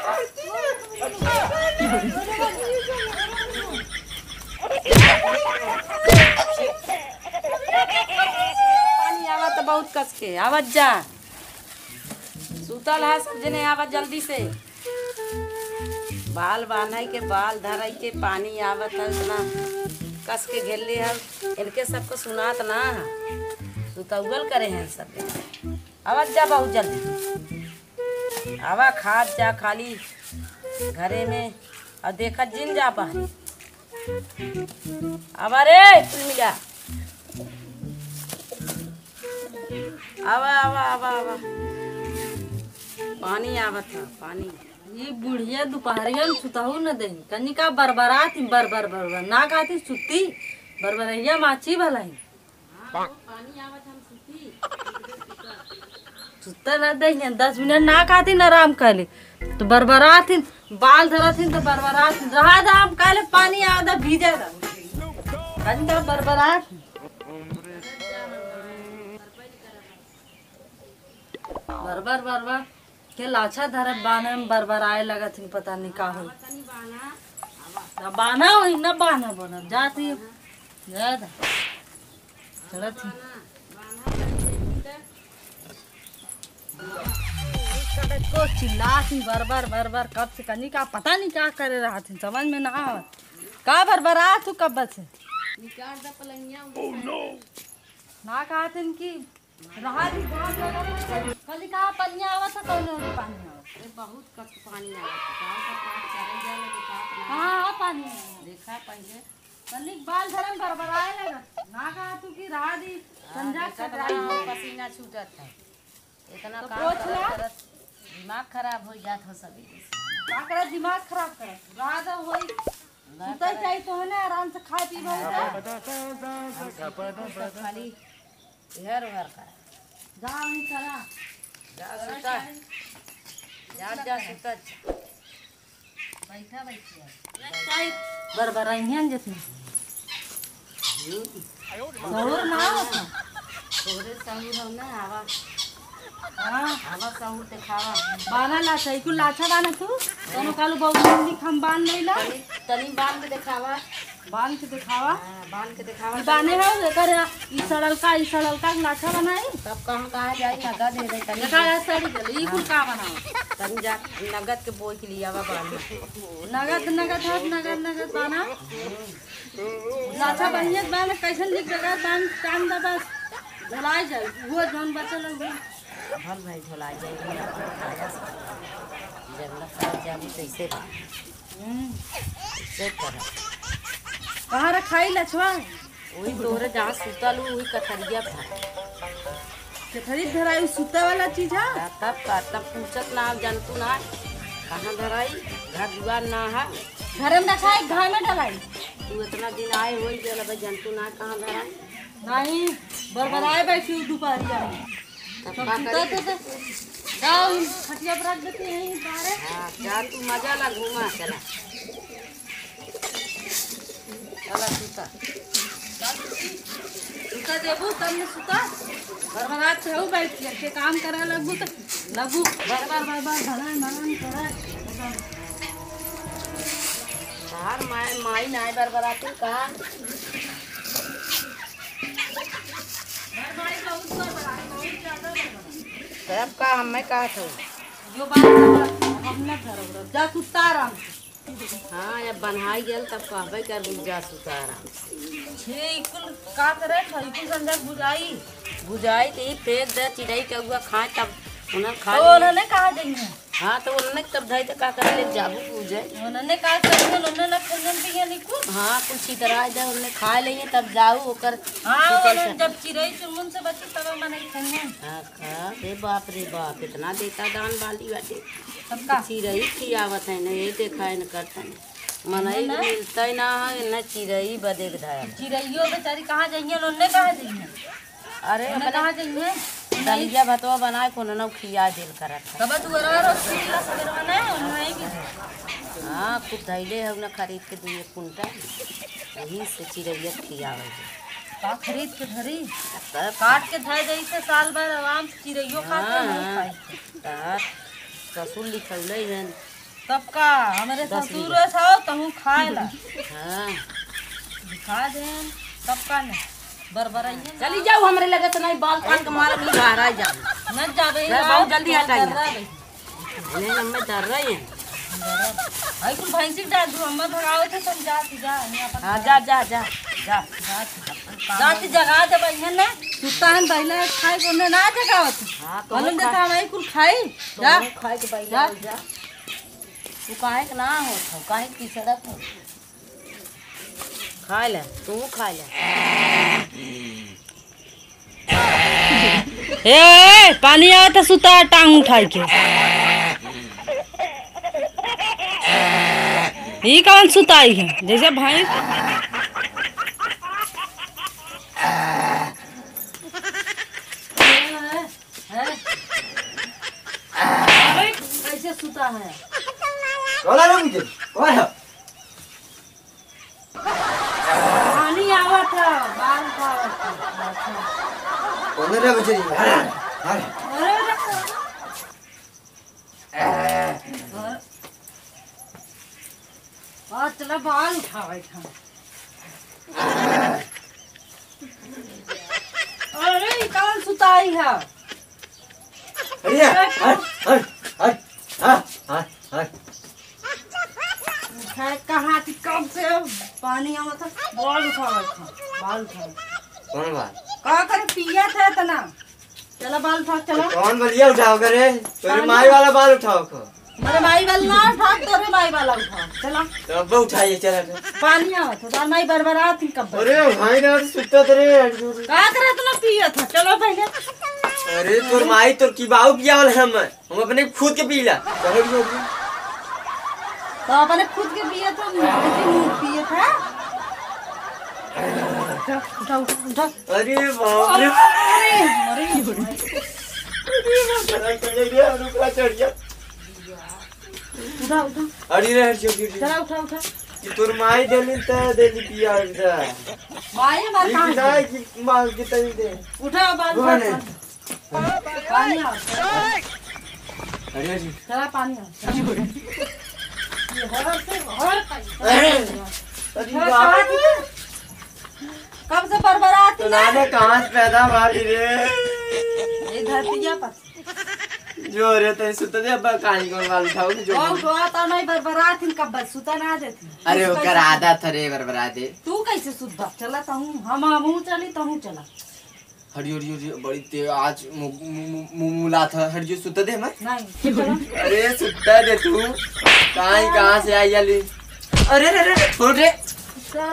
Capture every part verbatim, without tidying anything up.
पानी आवत बहुत कस के, आवत जा। सुतल है सब जने, आवत जल्दी से। बाल बान्है के, बाल धरै के, पानी आवत है, इतना कस के घेरले है। इनके सबको सुनात ना है, सुतौल करे हैं सब जने। आवत जा बहुत जल्दी। आवा, खात जा खाली घरे में, और देखत जिन जा पानी। आवा रे, कुल मिला। आवा, आवा, आवा, आवा। पानी आवत है, पानी। ये बुढ़िया दुपहरिया में सुतहू न देही। कनिका बरबरात ही, बरबर, बरबर। ना कहती सुती, बरबरैया माची भला ही। सुत्ता ना देंगे, दस मिनट ना खाती ना आराम कर ले। तो बरबरात ही, बाल धरत ही तो बरबरात ही। रहा दा, हम काले पानी आवा दा, भीजे दा। कंधा बरबरात ही। बरबर, बरबर। के लाछा धरत बान्हे में बरबराए लगत ही, पता नहीं का होई। ना बान्हा होई, ना बान्हा बनत। जात ही। जा दा। चलत ही। को चिल्लात ही बरबर, बरबर, कब से कनी का पता नहीं का करे रहत ही, समझ में ना आवत। का बरबरात हू कब से? निकाल दा पलंगिया। ना कहत ही कि रहा दी, घाम लगा था। कल कहा पनिया आवत है, कौन और पानी आवत है? अरे बहुत कस पानी आवत है। गाँव का पानी चले जाला, देखात ना। हाँ, हाँ, पानी आवत है। देखा पहिले। कल बाल धरम बरबराए लगा। ना कहा तू कि रहा दी, हाँ, संझा देखा खतरा तो ही। पसीना छूटत है। इतना तो काम पोछ करत ला। करत दिमाग खराब हो जात हो सभी के। का करत दिमाग खराब करत? रहा दा होई। ना सुतल करत। चाही तो है ना, आराम से खाए पी भाई का। हम सुती तो सब खाली इहर उहर करा। जा, हम करा। जा, सुता। जा, जा, सुता। बैठा, बैठिया। बरबराइहन जैसे। सहूर ना होता। तोरे सहूर हो ना, आवा। हाँ। आवा, सहूर देखावा। बाना लाछा, ई कुल लाछा बाना तू? तनो कालू बहुत जल्दी हम बान नहीं ला। तनी, तनी बान के देखावा। बांध के देखावा। हाँ, बांध के देखावा। ई बाने है, एकर ई सड़लका, ई सड़लका लाछा बनाई। तब कहाँ, कहाँ जाई, नगद दे दे तनी। देखा है, सड़ी गल, ई कुल का बनावा? तनी जा, नगद के बोई के लियावा बांध। नगद, नगद है, नगद, नगद बाना। लाछा बनिए बान, कैसन लिख देगा, बान टान दा बस। धुलाई जाई, वो जौन बचल है, वो। भल भाई धुलाई जाई, जब लग जानी कैसे बा। हम्म। से करा। कहाँ रखाई लछवा? वही तोहरे जहाँ सुतल हूँ, वही कथरिया पर। कथरी धराई, उ सुते वाला चीज है? आ, तब का, तब पूछत ना, अब जानतू ना, कहाँ धराई, घर दुआर ना है। घर में रखाई, घर में डलाई। तू इतना दिन आए होई गल, अब जानतू ना, कहाँ धराई। नहीं, बरबराए बैठी हूँ दोपहरिया में। तब तब का सुता करी? तो, तो जाओ, इन खटिया पर रख देते हैं, यहीं बाहर। हाँ, जा तू मजा ला, घूमा चला। चला सुता। सुता देबू, तब न सुता। बरबरात से हो बैठ के, के काम करे लगबू तो लगबू बरबर, बरबर, भड़ान, भड़ान करे। तहार माई, माई नाय बरबराती का? घर भाई बहुत बरबरात, बहुत ज्यादा बरबरात। तब का हमें कहत हो? जो बात हम न धरब, जा सुता आराम से। हाँ, अब बन्हाई गेल तब कहबे कर जा सुता आराम से। हे, ई कुल का करे? ई कुल संझा बुझाई? बुझाई त ई फेंक दे, चिड़ई कौआ खाए तब उन्हें खा तो ले। उन्होंने कहा जइहे? हाँ, तो उन्होंने तब धई त का करे, ले जाबू पूजे। उन्होंने कहा चलने, उन्होंने ना खंजन पिए नहीं कुल। हाँ, कुल छितरा दे, उन्होंने खा लेंगे तब जाऊ ओकर हाँ, सुतल उन्होंने से। जब चिड़ई चुनमुन से बची तब मन आई खंजन। हाँ, खा, रे बाप रे बाप, इतना देता दान बाली बाटे। तब का? चिड़ई खियावत है ना, ये देखा है न करतन। मनई ना। मिलता ही ना है, न चिड़ई बदे के धाया। चिड़इयो बेचारी कहाँ जइहे, उन्होंने कहाँ जइहे? अरे, उन्हें अपने कहाँ जइहे? दलिया भतवा बनाए को न खिया दिल करत है। तब तू अरहर और खीर ला सवेरे बनाए, उन्हें नहीं भी। हाँ, खूब धैले है ना खरीद के दू एक कुंटल, यही से चिड़ैया खियावे है। का खरीद के धरी? तब काट के धर दे इसे साल भर आराम से चिड़ैयो खाते हाँ, नहीं हाँ। खाई। तब ससुर लिखौले हैं, तब का, हमरे दस ससुर बीघा। हो, तहूँ खाए ला। हाँ। दिखा देन, तब का ने, बरबराइए ना। चली जाओ, हमरे लगे से नहीं, बाल कान के मार के बाहर आ जाओ। न जाबे, जा, बहुत जल्दी हटाइए। नहीं, हम में डर रहे हैं। आई कुल भैंसी के डाल दू, हम भगावत है, तुम जा, तू जा, यहाँ पर हाँ, जा, जा, जा, जा। जा, तू जगा दे, बहिन ने, सुता हन, बहिला खाए को ना जगावत। हाँ, तो मालूम खा- देता, हम आई कुल खाई। तो जा। खाए के बहिला जा। जा। तू काहे के ना होत हो, काहे के पिछड़त हो? खा ले, तू खा ले। ए, ए, पानी आवत है, सुता है टांग उठाई के। ई कौन सुताई है? जैसे भैंस। अरे, कैसे सुता है? कौन है रे मुझे? कौन है? पानी आवत है, बाल आवत है। अच्छा। कौन रे बच्चे? अरे, अरे। अरे, अरे। आज चला बाल उठावे था। अरे, ई कौन सुताई है? अरे, हट, हट, हट, हट। हाँ, हाँ, हट। उठाए कहाँ थी, कब से पानी आवत है? बाल उठावत है, बाल उठावत। कौन बाल? का करे, पियत है इतना। चला बाल उठा, चला। कौन बलिया उठाओ करे? तोरे पानी। माई वाला बाल उठाओ को। मेरे माई वाला ना उठा, तोरे माई वाला उठा। चला। तो अब उठाइए, चला तो। पानी आवत है, तोर माई बरबरात ही कब। अरे भाई ना, सुत्ता तेरे। का करत ना पियत है? चलो पहले। अरे तोर माई, तोर की बाऊ पिया वाला हम। हम अपने खुद के पीला। चलो, चलो, चलो। तो अपने खुद के पिए तो हम कैसे मुंह पिए था? उठा, उठा, उठा, उठा। अरे बाप रे। अरे, अरे, अरे। अरे बाप रे, अरे रे, अरे ऊपर चढ़ गया। उठा, उठा। अरे रे, हट, हट, हट। चला, उठा, उठा। कि तोर माई देली त देली पिया इधर। माई हमार ई कहाँ पिता है? कि माल के तरी दे। उठा, बाल कौन उठा। है? पानी आओ। अरे, अरे। चला, पानी आओ। ये हर से, हर पानी। अरे, अरे, चला, बाप रे। कब से बरबरात तो ना? नाने कहाँ से पैदा भारी रे? ये धरतिया पर। जो रे, तनी सुत दे, अब काहे कौन वाल उठाओ, जो ओ, उठवा तो नहीं, बरबरात ही कब सुता ना देती। अरे, ओकर आदत है रे, बरबरा दे। तू कैसे सुतबा? चला, तहूँ, हम, हमहूँ चली, तहूँ चला। हटियो, हटियो, हटियो, बड़ी ते आज मु-, मु-, मु-, मु-, मुलात है, हटियो, सुत्ता दे हमें। नहीं, तू चला। अरे, सुत्ता दे तू। कहाँ ही, कहाँ से आई आली? अरे, अरे, अरे, छोड़ रे। चला।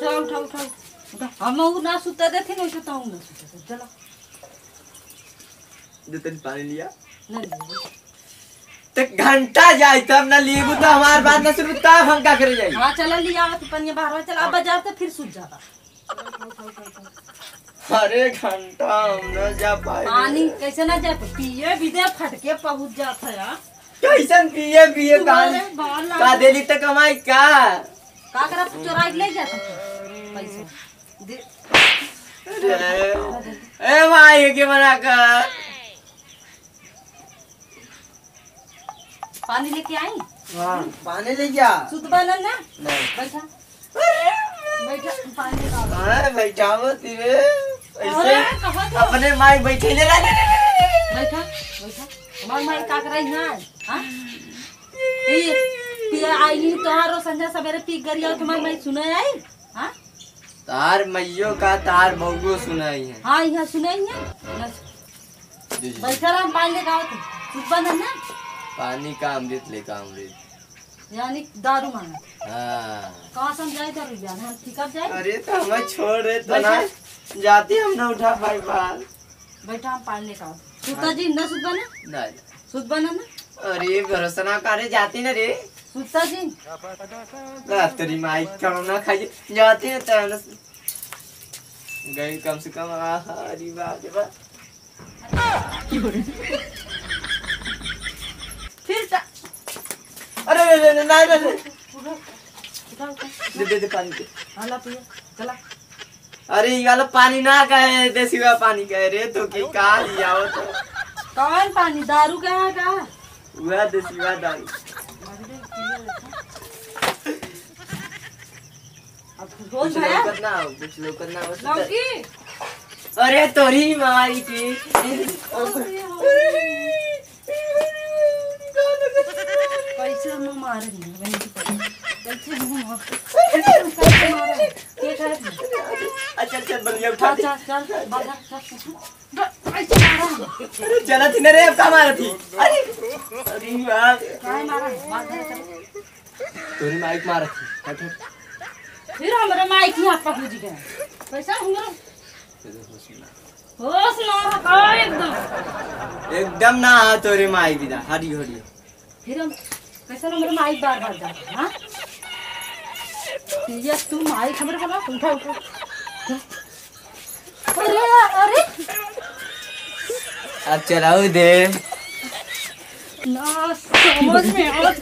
चला, उठा, उठा, उठा। हम ऊ ना सुत्ता देथिन, वैसे तो हम ना सुत्ता दे। चला। दे तनी पानी लिया। नहीं, नहीं। ते घंटा जाई तब ना लीबू तो हमार बात ना सुनबू तब हम का करे जाई? हाँ, चला लिया, तू पनिया बाहर चला, अब बाजार से फिर सूत जाबा। अरे घंटा हम ना जा पाए। पानी कैसे ना जा, पिए भी दे, फटके पहुँच जात है यार। कैसन पिए, पिए तुम्हारे पानी? बाल का लागे। देली त कमाई का? का करब, चोराई के ले जात है पैसा। दे। अरे, ए माई, के मना कर। पानी लेके आई? हाँ, पानी ले जा। सुतबा ना ना? नहीं। बैठा। बैठा, पानी लेके आओ। हाँ, बैठावत ही रे। ऐसे अरे, कहाँ तो? अपने माई बैठे ले, ले, ले, ले, ले, ले। बैठा, बैठा। हमार माई का कराई ना? हाँ? ई पिया आई, तोहारो संझा सवेरे पी गरिया, तुम्हार माई सुने आई? हाँ? तार मइयो का तार बउओ सुनाई है। हाँ, यहाँ सुनाई है। बस। जी, जी, जी। बैठल हम पानी लेके आवत है। कुछ बंद है ना? पानी का अमृत लेका अमृत। यानी दारू मांगा। हाँ। कहाँ से हम जाए दारू जान? हम ठीक अब जाए? अरे तो हमें छोड़ रहे तो ना। बैठा। जाते हम ना उठा पाए बाल। बैठा, हम पानी लेके आवत। सुता जी, ना सुतबा ना? ना, ना। सुतबा ना ना? अरे, भरोसा ना करे, जाती ना रे। सुता जी। ना, तेरी माई खाना ना खाई, जाती है तो ना। गई कम से कम, आहा, अरे बाप रे बाप। फिर चा- अरे, अरे, अरे, ना, ना, ना। उठा, उठा, उठा। दे, दे, दे पानी दे। हाँ, ला पिया, चला। अरे, ई वाला पानी ना कहे, देसी वाला पानी कहे रे, तो के का लियावत? कौन पानी? दारू कहाँ का? वह देसी वाला दारू। अब कुछ कुछ भया? लौकत ना हो, कुछ लौकत ना हो। लौकी? अरे, तोरी माई की। कैसे हम मारे नहीं, वही तो। कैसे हम मारे? कैसे मारे? के खाए थे? अच्छा, अच्छा, बलिया उठा दे। चल, चल, चल, बाहर, चल, चल। कैसे मारा? अरे, चला थी ना रे, अब का मारा थी? अरे, अरे बाप। काहे मारा? बाहर चल। तोरी माइक मारा थी। हट, हट। फिर हमरे माइक ही हाथ पकड़ जी गए। कैसे हमरे होश ना हो का एकदम? एकदम ना आ तोरे माई बिदा, हरियो, हरियो। फिर हम कैसे हमरे माई बार बार जाते, हाँ? ये तू माई हमरे बोला, उठा, उठा। अरे, अरे। अब चलाओ दे। ना समझ में आवत,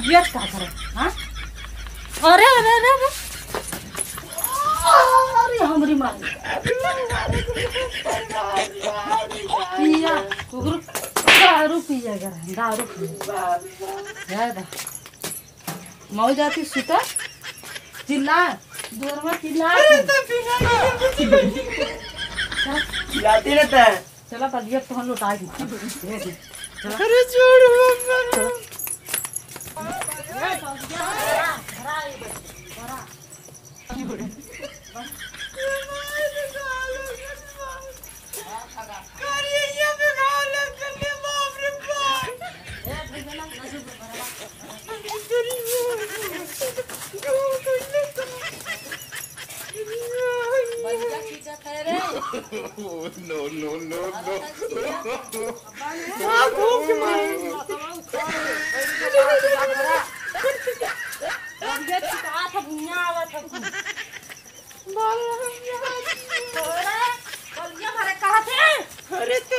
ये का करे, हाँ? अरे, अरे, अरे, अरे। अरे, हमरी माई। पिया, कुकुर दारू पिया कर, दारू पिया। यार बा। मऊ जाती सुता, चिल्ला, दुअरवा चिल्ला। अरे, तो पिया, चिल्लाती रहता है। चला, बलिया तोहन लौटाई दे। दे दे। चला। अरे, छोड़, मम्मा। चला। No, no, no, no। अरे, तो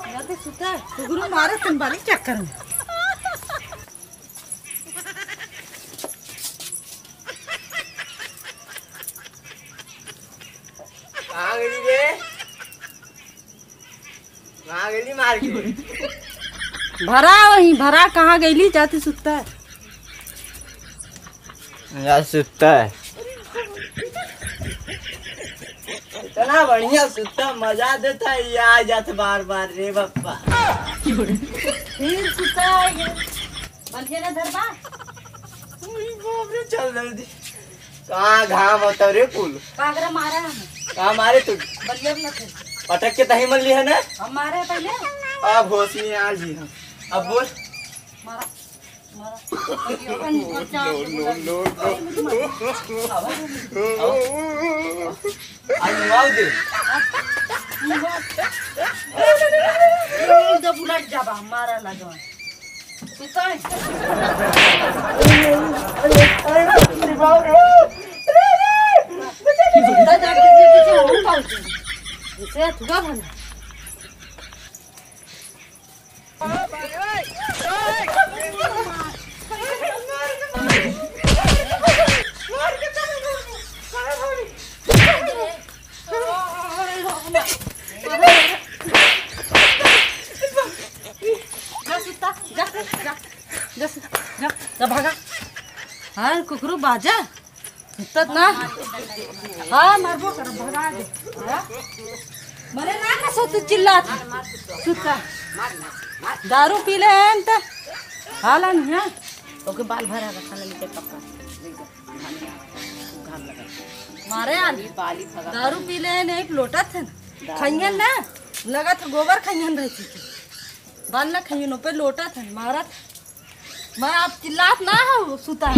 रात सुता, कुकुर मारे संभाली चक्कर में। कहाँ गई रे? कहाँ गई मार के? भरा वही, भरा कहाँ गईली? जाती सुत्ता है। या सुत्ता है। इतना बढ़िया सुत्ता, मजा देता है, ये आ जात बार बार रे बप्पा। फिर सुत्ता है ये। बलिया ना धरबा? उई बाप रे, चल जल्दी। कहाँ घाम होता रे कुल? कागरा मारा है हमें। कहाँ मारे तू? बलिया में थे। पटक के तही मल ली है ना? हम मारे हैं पहले। अब होश में आ जी हम। अब बोल। मारा, मारा। अपन, अपन चार लो, लो, लो, लो। अरे, मुझे मारा। आवा। आवा। आज मुआव दे। मुआव। जब उलट जाबा, मारा लगा। सुता है। सुता जाके पीछे हम पाउचे। इसे थुका भला। जा सुत्ता, जा, जा, जा, जा, जा भागा। हाँ, कुकरू बाजा। सुत्ता ना। हाँ, मरबो कर, भगा दे। हाँ? मरे ना का सो तू चिल्लात। सुत्ता। दारू पी ले हैं त। हालन, हाँ? ओके बाल भरा रखा ना, नीचे पक्का। ले जा। घाम लगा। मारे आल। ये बाली भगा। दारू पी ले हैं, एक लोटा थे। दारू खइयन ना। लगा था गोबर खइयन रहती थी। बाल ना खइयन, पे लोटा थे, मारा था। मैं आप चिल्लात ना हो, सुता।